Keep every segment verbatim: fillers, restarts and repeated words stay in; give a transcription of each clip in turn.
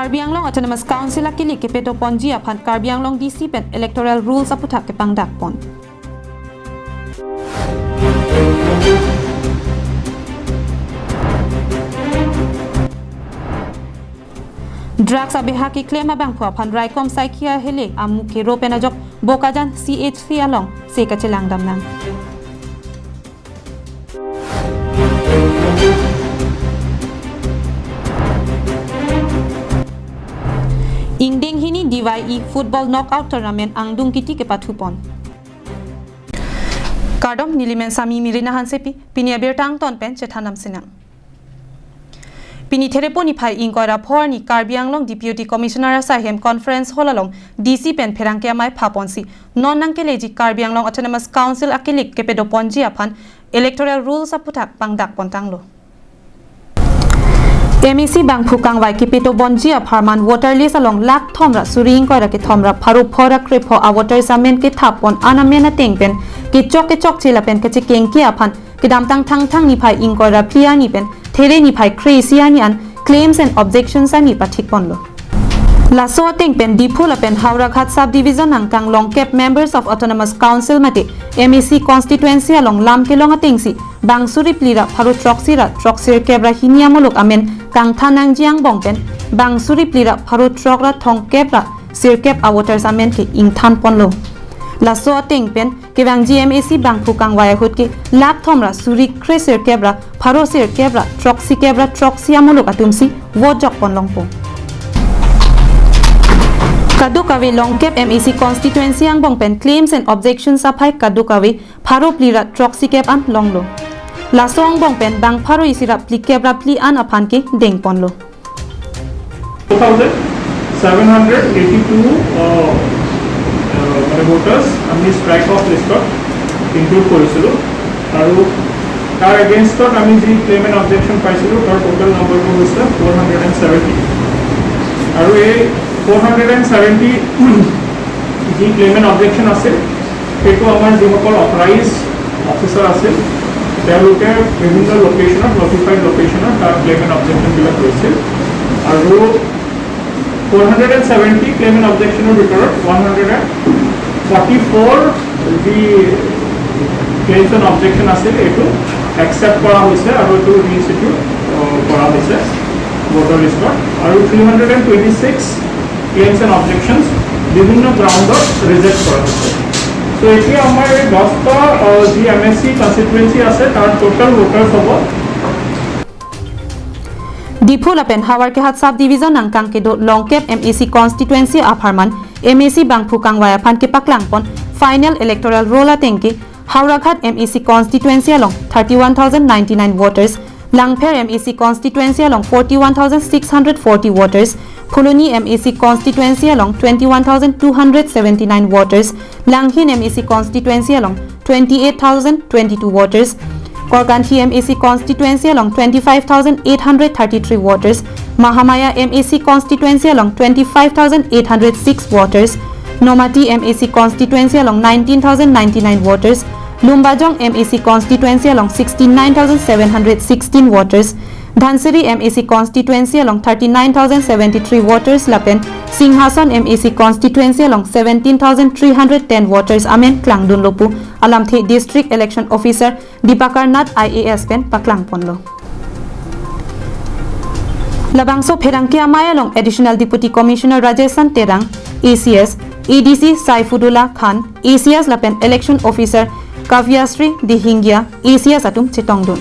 Karbi Anglong Autonomous Council akilik kepedoponji aphan Karbi Anglong D C pen electoral rules aputhak kepangdakpon. Drugs abeha keklem abangphu aphan raikom saikia hele amu kero pen ajok Bokajan C H C alongsi kachelang damnang. Ingdeng hini D Y E Football Knockout Tournament angdeng kiti kepathupon. Kardom, nelimen Sami Mirina Hansepi, pini abirta angton pen chethan damsinang. Pini Therepo niphai ingkoi ra pho arni Karbi Anglong Deputy Commissioner asaihem Conference Hall along D C pen pherangke amei phaponsi non nangkeleji Karbi Anglong Autonomous Council akilik kepedoponji aphan electoral rules aputhak pangdakpontanglo. M A C bangphu kangvai kepedoponji apharman voter list along lakh thom ra suri ingkoi ra kethom ra pharo pho ra krepho a voters amen kethappon an amen ateng pen kechok kechokche lapen kachekengke aphan kedamtang Thangthang niphai ingkoi ra phli arni pen There niphai kre-isi arni an claims and objections arni pathikponlo. Laso ateng pen Diphu lapen Howraghat Subdivision angkang longkep Members of Autonomous Council mate M A C constituency along lam kelong atengsi bang suri phli ra pharo throksi ra throksirkep ra hini amuluk amen kangthan nangji angbong pen bang suri phli ra pharo throk ra thomkep ra sirkep a voters amen ke ingthanponlo. Laso ateng pen kevangji M A C bangphu kangvai ahut ke lakh thom ra suri kresirkep ra pharo sirkep ra throksikep ra throksi amuluk atumsi vote jokpon longpo. Kadokave longkep M A C constituency angbong pen claims and objections aphai kadokave pharo phli ra throksikep an longlo. Laso angbong pen bang pharo isi ra phlikep ra phli an aphan ke dengponlo. Two thousand seven hundred eighty two, আহ, আহ, মানে ভোটাৰ্ছ আমি strike of লিষ্টত ইনক্লুড কৰিছিলোঁ আৰু তাৰ এগেইনষ্টত আমি যি claim and objection পাইছিলোঁ, তাৰ টোটেল নম্বৰটো হৈছে ফ'ৰ হাণ্ড্ৰেড এণ্ড ছেভেণ্টি। আৰু এই ফ'ৰ হাণ্ড্ৰেড এণ্ড ছেভেণ্টি যি ক্লেইম এণ্ড অবজেকশ্যন আছিল, সেইটো আমাৰ যিসকল অথৰাইজ অফিচাৰ আছিল, তেওঁলোকে বিভিন্ন লোকেশ্যনত, নটিফাইড লোকেশ্যনত তাৰ ক্লেইম এণ্ড অবজেকশ্যনবিলাক লৈছিল। আৰু four hundred and seventy claim and অবজেকশ্যনৰ ভিতৰত one hundred and forty four যি ক্লেইমছ এণ্ড অবজেকশ্যন আছিল, এইটো একচেপ্ট কৰা হৈছে আৰু এইটো ৰিইনষ্টিটিউট, আহ, কৰা হৈছে ভোটাৰ লিষ্টত। আৰু three hundred and twenty six claims and অবজেকশ্যনছ বিভিন্ন গ্ৰাউণ্ডত ৰিজেক্ট কৰা হৈছে। চ' এতিয়া আমাৰ এই দহটা, আহ, যি এম এ চি কনষ্টিটুৱেঞ্চি আছে, তাৰ টোটেল ভোটাৰ্ছ হ'ব Diphu lapen Howraghat Subdivision angkang kedo longkep M A C constituency apharman M A C bangphu kangvai aphan kepaklangpon final electoral roll ateng ke Howraghat M A C constituency along thirty one thousand ninety nine voters, Langpher M A C constituency along forty one thousand six hundred forty voters, Phuloni M A C constituency along twenty one thousand two hundred seventy nine voters, Langhin M A C constituency along twenty eight thousand twenty two voters, Korkanthi M A C constituency along twenty five thousand eight hundred thirty three voters, Mahamaya M A C constituency along twenty five thousand eight hundred six voters, Nomati M A C constituency along nineteen thousand ninety nine voters, Lumbajong M A C constituency along sixty nine thousand seven hundred sixteen voters, Dhansiri M A C constituency along thirty nine thousand seventy three voters lapen Singhason M A C constituency along seventeen thousand three hundred ten voters amen klangdunlo pu alamthe District Election Officer Dipakar Nath I A S pen paklangponlo. Labangso pherangke amei along Additional Deputy Commissioner Rajesan Terang, A C S, A D C Saifudullah Khan, A C S lapen Election Officer Kavyasri Dihingia, A C S atum chetongdun.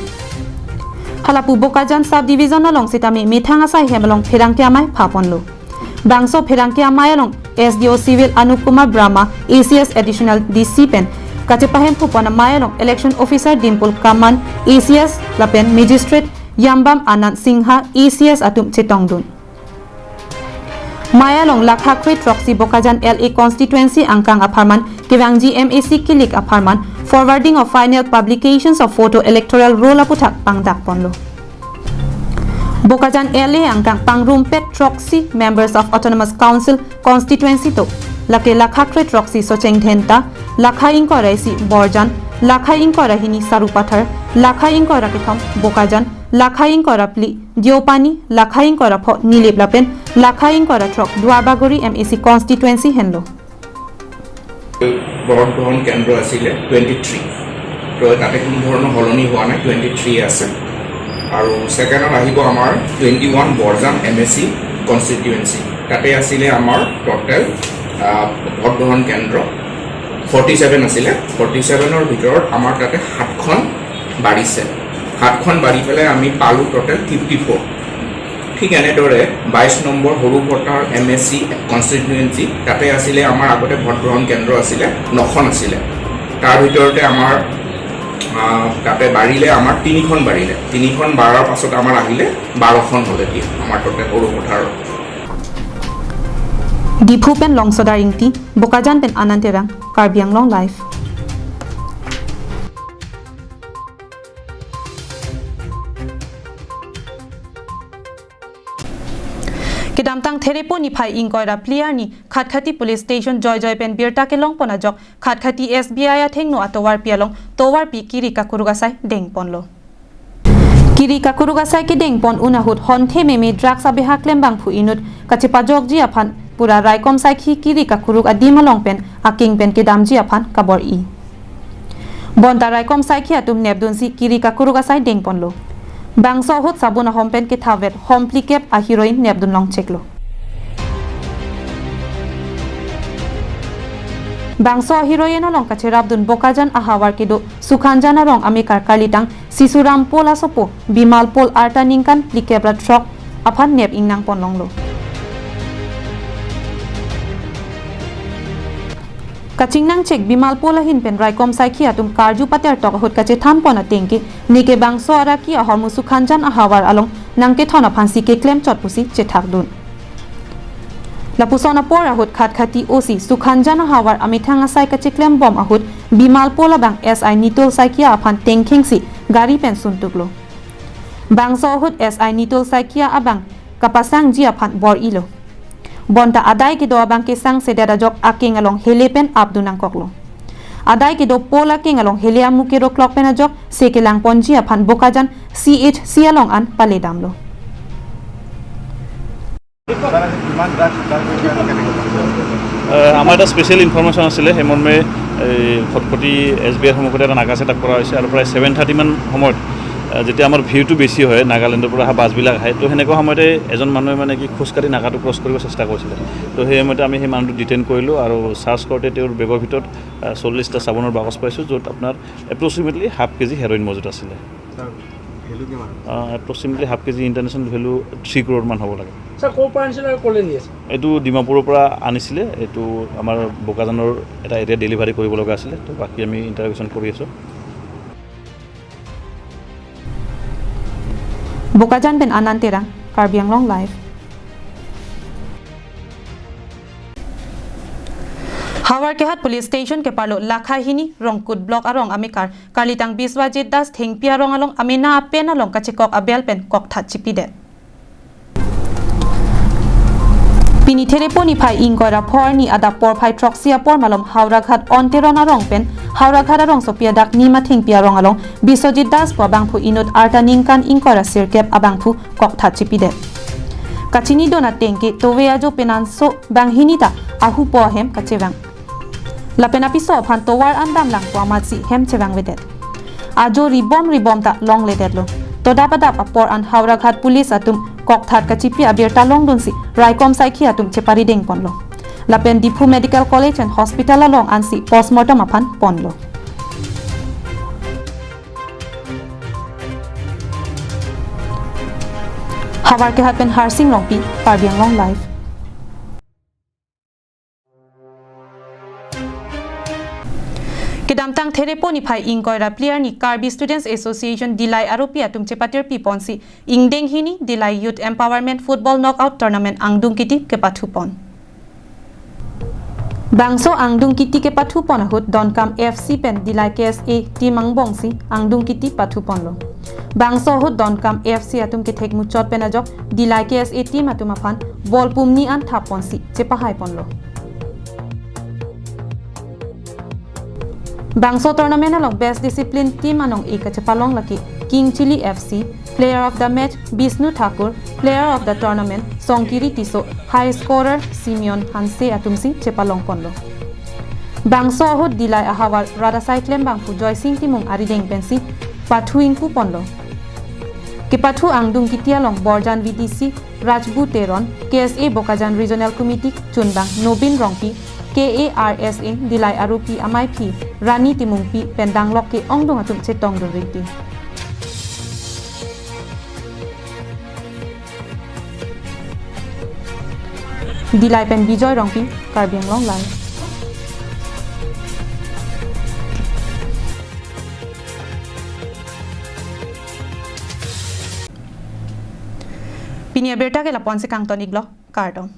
Halapu Bokajan Subdivision along sitame methang asaihem along pherangke amei phaponlo. Bangso pherangke amei along S D O Civil Anup Kumar Brahma, A C S Additional D C pen kachepahemphu pon amei along Election Officer Dimpul Kaman, A C S lapen Magistrate Yambam Anand Singha, A C S atum chetongdun. Mei along lakha kre throksi Bokajan L A constituency angkang apharman kevangji M A C kilik apharman forwarding of final publications of photo electoral roll aputhak pangdakponlo. Bokajan L A angkang pangrumpet throksi Members of Autonomous Council constituency do. Lake lakha kre throksi Socheng Dhenta, lakha ingkoi ra isi Borjan, lakha ingkoi ra hini Sarupathar, lakha ingkoi ra kethom Bokajan, lakha ingkoi ra phli Deopani, lakha ingkoi ra pho Nilip lapen লাখা ইংকৰা throk Duarbagori M A C constituency henlo. Vote গ্ৰহণ কেন্দ্ৰ আছিলে twenty three. তো তাতে কোনো ধৰণৰ সলনি হোৱা নাই, টুৱেণ্টি থ্ৰী আছে। আৰু ছেকেণ্ডত আহিব আমাৰ টুৱেণ্টি ওৱান বৰজাম এম এ চি কনষ্টিটুৱেঞ্চি। তাতে আছিলে আমাৰ টোটেল, আহ, ভোট গ্ৰহণ কেন্দ্ৰ ফৰ্টি ছেভেন আছিলে। ফৰ্টি ছেভেনৰ ভিতৰত আমাৰ তাতে সাতখন বাঢ়িছে। সাতখন বাঢ়ি পেলাই আমি পালোঁ টোটেল ফিফটি ফ'ৰ। ঠিক এনেদৰে বাইছ নম্বৰ সৰুপথাৰ এম এ চি কনষ্টিটুৱেঞ্চি, তাতে আছিলে আমাৰ আগতে ভোট গ্ৰহণ কেন্দ্ৰ আছিলে, নখন আছিলে। তাৰ ভিতৰতে আমাৰ, আহ, তাতে বাঢ়িলে আমাৰ তিনিখন বাঢ়িলে। তিনিখন বাঢ়াৰ পাছত আমাৰ আহিলে বাৰখন হ'লেগৈ আমাৰ টোটেল সৰুপথাৰৰ। Diphu pen Longsodar Ingti, Bokajan pen Anand Terang, Karbi Anglong Live. Kedamtang Therepo niphai ingkoi ra phli arni Khatkhati Police Station joijoi pen birta kelongpon ajok Khatkhati S B I athengno atovarpi along tovarpi kiri kakuruk asai dengponlo. Kiri kakuruk asai kedengpon un ahut honthe meme drugs abehak klembangphu inut kachepajokji aphan pura raikom saikhi kiri kakuruk adim along pen akeng pen kedamji aphan kabor-i. Bonta raikom saikhi atum nepdunsi kiri kakuruk asai dengponlo. Bangso ahut sabun ahom pen kethavet hom phlikep a heroin nepdun longcheklo. Bangso a heroin along kacherapdun Bokajan ahavar kedo Sukhanjan arong amekar karlitang Sisuram Pol asopo Bimal Pol arta ningkan phlikep ra throk aphan nep ingnangpon longlo. Kachingnangchek Bimal Pol ahin pen raikom saikhi atum karju patertok ahut kachethanpon atengke neke bangso araki ahormu Sukhanjan ahavar along nangkethon aphansi keklem chot pusi chethakdun. Lapuson apor ahut Khatkhati O C Sukhanjan ahavar amethang asai kacheklembom ahut Bimal Pol abang S I Nitul Saikia aphan tengkhengsi gari pen suntuklo. Bangso ahut S I Nitul Saikia abang kapasangji aphan bor-ilo. Bonta adai kedo abang kesangsedet ajok akeng along hele pen apdun nangkoklo. Adai kedo Pol akeng along hele amu keroklok pen ajok se kelangponji aphan Bokajan C H C along an paledamlo. আহ, আমাৰ এটা special information আছিলে, সেই মৰ্মে এই খটখটি S B আইৰ সন্মুখতে এটা নাকা ছেট আপ কৰা হৈছে আৰু প্ৰায় ছেভেন থাৰ্টি মান সময়ত, আহ, যেতিয়া আমাৰ ভিৰটো বেছি হয়, নাগালেণ্ডৰ পৰা অহা বাছবিলাক আহে, তো সেনেকুৱা সময়তে এজন মানুহে মানে কি খোজকাঢ়ি নাকাটো ক্ৰছ কৰিব চেষ্টা কৰিছিলে। তো সেই সময়তে আমি সেই মানুহটো ডিটেইন কৰিলোঁ আৰু চাৰ্চ কৰোঁতে তেওঁৰ বেগৰ ভিতৰত, আহ, চল্লিছটা চাবোনৰ বাকচ পাইছোঁ, য'ত আপোনাৰ এপ্ৰক্সিমেটলি হাফ কেজি হেৰইন মজুত আছিলে। ছাৰ, ভেলু কিমান? আহ, এপ্ৰক্সিমেটলি হাফ কেজি ইণ্টাৰনেশ্যনেল ভেলু থ্ৰী ক্ৰ'ৰ মান হ'ব লাগে। ছাৰ, ক'ৰ পৰা আনিছিলে আৰু ক'লৈ নি আছে? এইটো ডিমাপুৰৰ পৰা আনিছিলে। এইটো আমাৰ বোকাজানৰ এটা এৰিয়াত ডেলিভাৰী কৰিব লগা আছিলে। তো বাকী আমি ইণ্টাৰগেশ্যন কৰি আছোঁ। Bokajan pen Anand Terang, Karbi Anglong Live. Howraghat Police Station keparlo Lakha hini Rongkut Block arong amekar karlitang Biswajit Das thengpi arong along amena apen along kachekok abel pen kokthat chipidet. Pini Therepo niphai ingkoi ra phli arni adap porphai throksi apor malom Howraghat Onteron arong pen Howraghat arongsopi adak nima thengpi arong along Biswajit Das pu abangphu inut arta ningkan ingkoi ra sirkep abangphu kokthat chipidet. Kachinidun atengke tove ajo penanso banghini ta ahupo ahem kachevang. Lapen apiso aphan tovar an damlang pu amatsi hem chevangvedet. Ajo ribom ribom ta longledetlo. To adap adap apor an Howraghat Police atum kokthat kachipi abirta longdunsi raikom saikhi atum chepari dengponlo. Lapen Diphu Medical College and Hospital along ansi postmortem aphan ponlo. Howraghat pen Harsing Rongpi, Karbi Anglong Live. Kedamtang Therepo niphai ingkoi ra phli arni Karbi Students Association Dillai aropi atum chepatirpi ponsi ingdeng hini Dillai Youth Empowerment Football Knockout Tournament angdung kiti kepathupon. Bangso angdung kiti kepathupon ahut Donkam F C pen Dillai K S A team angbongsi angdung kiti pathuponlo. Bangso ahut Donkam F C atum kethek muchot pen ajok Dillai K S A team atum aphan ball pumni an thapponsi chepahaiponlo. Bangso tournament along best discipline team anong-e kachepalong lake King Chilli F C, Player of the Match Bishnu Thakur, Player of the Tournament Songkiri Tisso, High Scorer Simeon Hanse atumsi chepalong ponlo. Bangso ahut Dillai ahavar rat asai klembangpo Joysing Timung arideng pensi pathu ingpu ponlo. Kepathu angdung kiti along Borjan V D C Rajbu Teron, K S A Bokajan Regional Committee chunbang Nobin Rongpi, K A R S A Dillai arupi amaiphi Rani Timungpi pen danglok ke-ongdung atum chetongdun riti. Dillai pen Bijoy Rongpi, Karbi Anglong Live. Pini abirta ke lapu-ansi kangton-iklo, kardom.